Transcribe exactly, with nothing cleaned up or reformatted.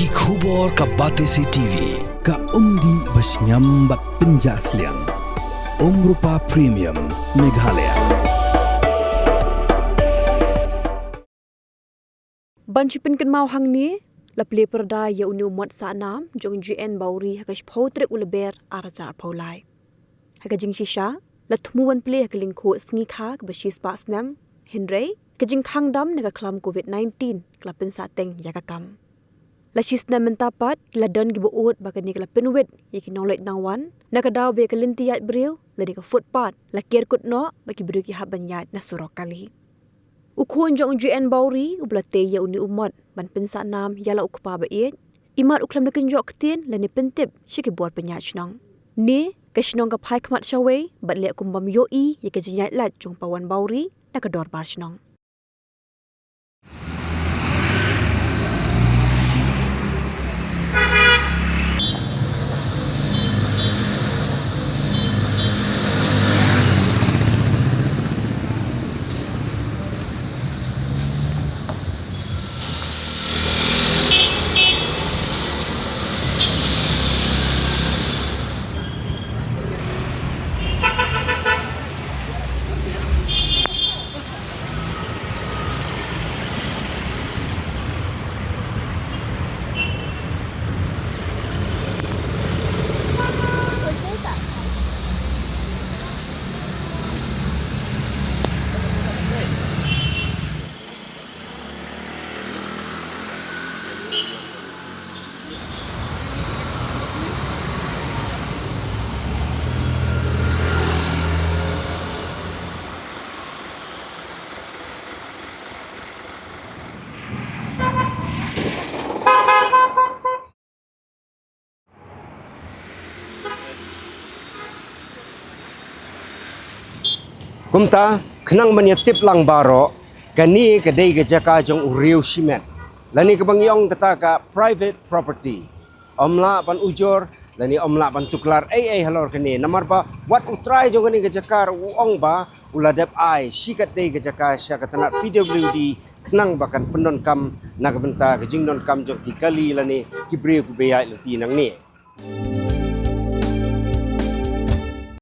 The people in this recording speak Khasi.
Ki khubor ka Batesi T V, ka umdih ba shngiam bad pynjah sliang. Umrupa Premium, Meghalaya. Ban shu pynkynmaw hangne, la plie pyrda ïa une u mot sahnam jong J N Bawri ha ka shiphew tarik u Lber ar hajar arphew lai. Ha ka jingshisha, la thmu ban plie ha ka lyngkhuh sngi kha kaba shispah snem, hynrei ka jingkhang dam na ka khlam covid nineteen ka la pynsahteng ïa ka kam. La shisnem mynta pat, la don kiba ud ba kane ka la pynwit ïa ki nongleit nongwan na ka daw ba ïa ka lynti ïaid briew lane ka footpath la ker kut noh bad ki briew ki hap ban ïaid na surok kali. U khun jong u J N Bawri uba la tei ïa une u mot ban pynsahnam ïa la u kpa ba ïeit, imat u khlem da kynjoh ktien lane pyntip sha ki bor pynïaid shnong. Ne ka shnong ka phai khmat shawei bad leh kum bym ïohi ïa ka jingïaid lait jong Pawan Bawri na ka dorbar shnong. Kumta, khnang ban ïa tip lang baroh, kane ka dei ka jaka jong u riew shimet. Lane kaba ngi ong kata ka private property. Ym lah ban ujor, lane ym lah ban tuklar ei ei halor kane. Namar ba, wat u trai jong kane ka jaka u ong ba, u la dep ai, shi katdei ka jaka sha ka tnat P W D, khnang ba kan pyndonkam, na ka bynta ka jingdonkam jong ki kali lane, ki briew kiba ïaid lynti nangne.